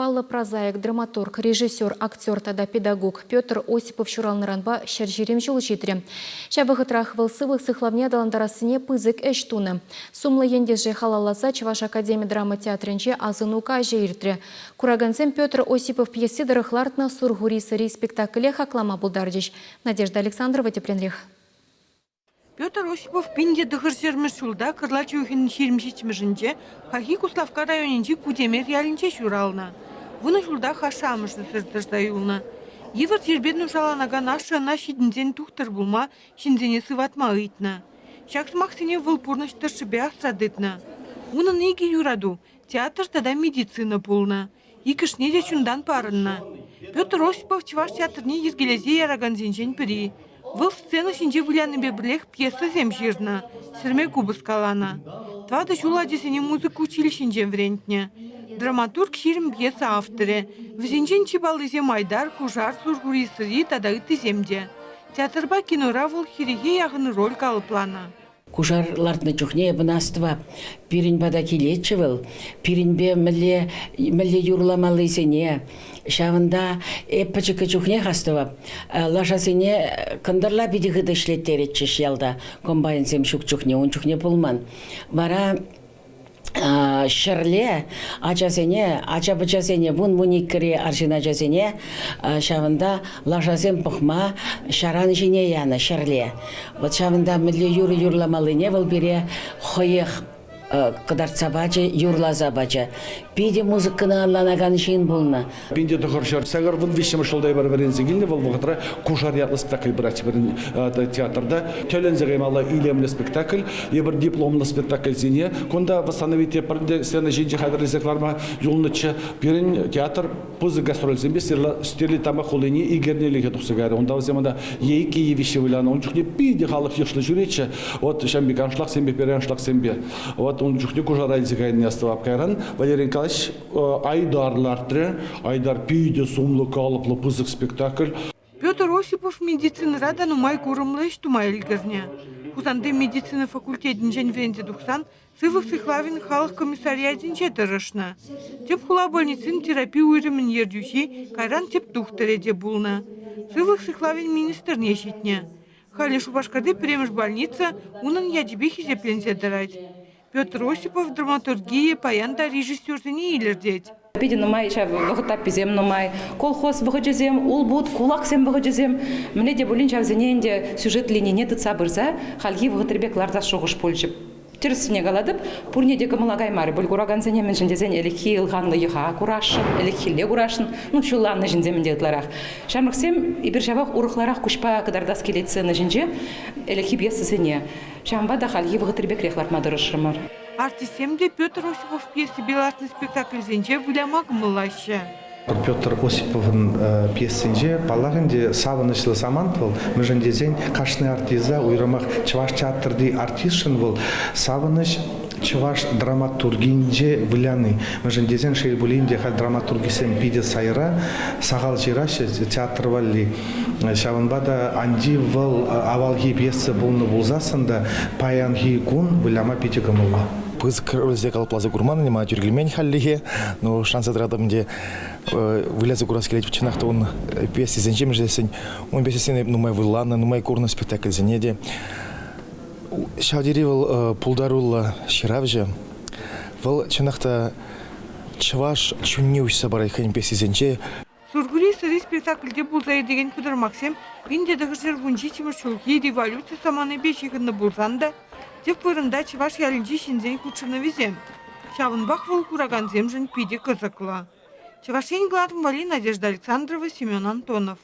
Паллӑ прозаик, драматург, режиссер, актер тата педагог Петр Осипов ҫуралнӑранпа 120 ҫул ҫитрӗ. Ҫав вӑхӑтрах вӑл сывлӑх сыхлавне аталантарассине пысӑк ӗҫ тунӑ. Сумлӑ ентеше халалласа Чӑваш академи драма театрӗнче асӑну каҫӗ иртрӗ. Куракансем Петр Осипов пьеси тӑрӑх лартнӑ «Сурхури сӑри» спектакле хаклама пултарчӗҫ. Надежда Александрова тӗплӗнрех. Петр Осипов 1940 ҫулта кӑрлач уйӑхӗн 27-мӗшӗнче хальхи Куславкка районӗнчи Кутемер ялӗнче ҫуралнӑ. Вунӑ ҫултах ашшӗ-амӑшӗсӗр тӑрса юлнӑ. Йывӑр чирпе нушаланакан ашшӗ ӑна ҫитӗнсен тухтӑр пулма, ҫынсене сыватма ыйтнӑ. Ҫак сӑмахсене вӑл пурнӑҫ тӑршшӗпе асра тытнӑ. Унӑн икӗ юрату – театр тата медицина пулнӑ. Иккӗшне те чунтан парӑннӑ. Петр Осипов чӑваш театрне йӗркелесе яракансенчен пӗри. Вӑл сцена ҫинче вылянипе пӗрлех пьесӑсем ҫырнӑ, сӗрме купӑс каланӑ. Тӑватӑ ҫул ачасене музыка училищинче вӗрентнӗ. Драматург 20 пьеса авторӗ. Вӗсенчен чи паллисем Айтар, Кушар, Сурхури сӑри тата ыттисем те. Театрпа кинора вӑл хӗрӗхе яхӑн роль калӑпланӑ. Кушар лартнӑ чухне эпӗ астӑвап, пирӗн пата килетчӗ вӑл, пирӗнпе мӗнле, мӗнле юрламаллисене. Ҫавӑнта эп пӗчӗккӗ чухнех астӑвап, лашасене кӑнтӑрла питӗ хытӑ ӗҫлеттеретчӗҫ ялта, комбайнсем ҫук чухне, ун чухне пулман. Вара ҫӗрле ачасене, ача-пӑчасене, вун-вуниккӗри арҫын ачасене ҫавӑнта лашасем пӑхма ҫаран ҫине янӑ ҫӗрле. Вот ҫавӑнта мӗнле юрӑ юрламаллине вӑл пире хӑех кӑтартса пачӗ, юрласа пачӗ. Питӗ музыкӑна ӑнланакан ҫын пулнӑ. 1983 ҫулта эпир вӗренсе килнӗ, вӑл вӑхӑтра «Кушар» ятлӑ спектакль пыратчӗ пирӗн театрта. Тӗлӗнсе каймалла илемлӗ спектакль. Эпир дипломлӑ спектакльсене кунта восстановить пӗринте сцена ҫинче хатӗрлесе кӑларма юлнӑччӗ. Пирӗн театр пысӑк гастрольсемпе Стерлитамак хулине икернелӗхе тухса кайрӗ. Унта вӗсем унта е иккӗ, е виҫҫӗ вылянӑ. Ун чухне питӗ халӑх йышлӑ ҫӳретчӗ. Вот ҫавӑн пек аншлагсемпе, переаншлагсемпе. Вот ун чухне Кушара илсе кайнине астӑвап. Кайран Валерий Николаевич Айдар лартрӗ. Айдар питӗ сумлӑ, калӑплӑ пысӑк спектакль. Петр Осипов медицинӑра та нумай курӑмлӑ ӗҫ тума ӗлкӗрнӗ. Хусанти медицина факультетӗнчен вӗренсе тухсан сывлӑх сыхлавӗн халӑх комиссариатӗнче тӑрӑшнӑ. Тӗп хула больницин терапи уйрӑмӗн ертӳҫи, кайран тӗп тухтӑрӗ те пулнӑ. Сывлӑх сыхлавӗн министрне ҫитнӗ. Халӗ Шупашкарти пӗрремӗш больница унӑн ячӗпе хисепленсе тӑрать. Петр Осипов драматургийӗ паян та режиссерсене илӗртет. Питӗ нумай ҫав вӑхӑт тапписем нумай. Колхоз вӑхӑчӗсем, улпут, кулаксем вӑхӑчӗсем. Мӗнле те пулин ҫавсене ӗнтӗ сюжет линине тытса пырса хальхи вӑхӑтри пек лартас шухӑш пулчӗ. Тӗрӗссине калатӑп, пурне те кӑмӑла каймарӗ пуль куракансене, мӗншӗн тесен ӗлӗкхи ылханлӑ йӑха курасшӑн, ӗлӗкхилле курасшӑн, ну, ҫулланнӑ ҫынсем ӗнтӗ ытларах. Ҫамрӑксем эпир ҫавах урӑхларах куҫпа кӑтартас килет сцена ҫинче ӗлӗкхи пьесӑсене. Ҫавӑнпа та хальхи вӑхӑтри пекрех лартма тӑрӑшрӑмӑр. Артистсем те Петр Осипов пьесипе лартнӑ спектакльсенче выляма кӑмӑллаҫҫӗ. Петр Осиповӑн пьесинче, паллах ӗнтӗ, савӑнӑҫлӑ самант вӑл. Мӗншӗн тесен кашни артиста, уйрӑмах чӑваш театрти артистшӑн вӑл савӑнӑҫ чӑваш драматургинче выляни. Мӗншӗн тесен, шел пулин те, халь драматургисем питӗ сайра, сахал ҫыраҫҫӗ театр валли. Ҫавӑнпа та Анти вӑл авалхи пьеса пулнӑ пулсассӑн та паянхи кун выляма питӗ кӑмӑллӑ. Пысӑк рольсене калӑпласа курман, мана тӳр килмен хальлӗхе. Но шанса тӑратӑп ӗнтӗ, выляса курас килет. Чӑнах та ун пьесисенче, мӗншӗн тесен ун пьесисене нумай вылянӑ, нумай курнӑ спектакльсене те. Ҫав тери вӑл пултаруллӑ ҫыравҫӑ. Вӑл чӑнах та чӑваш чунне уҫса парать хӑйӗн пьесисенче. Сурхури сӑри спектакльте пулса иртекен пӑтӑрмахсем 1917 ҫулхи революци саманипе ҫыхӑннӑ пулсан та тӗп вырӑнта чӑваш ялӗнчи ҫынсен хутшӑнӑвӗсем. Ҫавӑнпах вӑл куракансемшӗн питӗ кӑсӑклӑ. Чӑваш Ен кӑларӑм валли Надежда Александрова, Семен Антонов.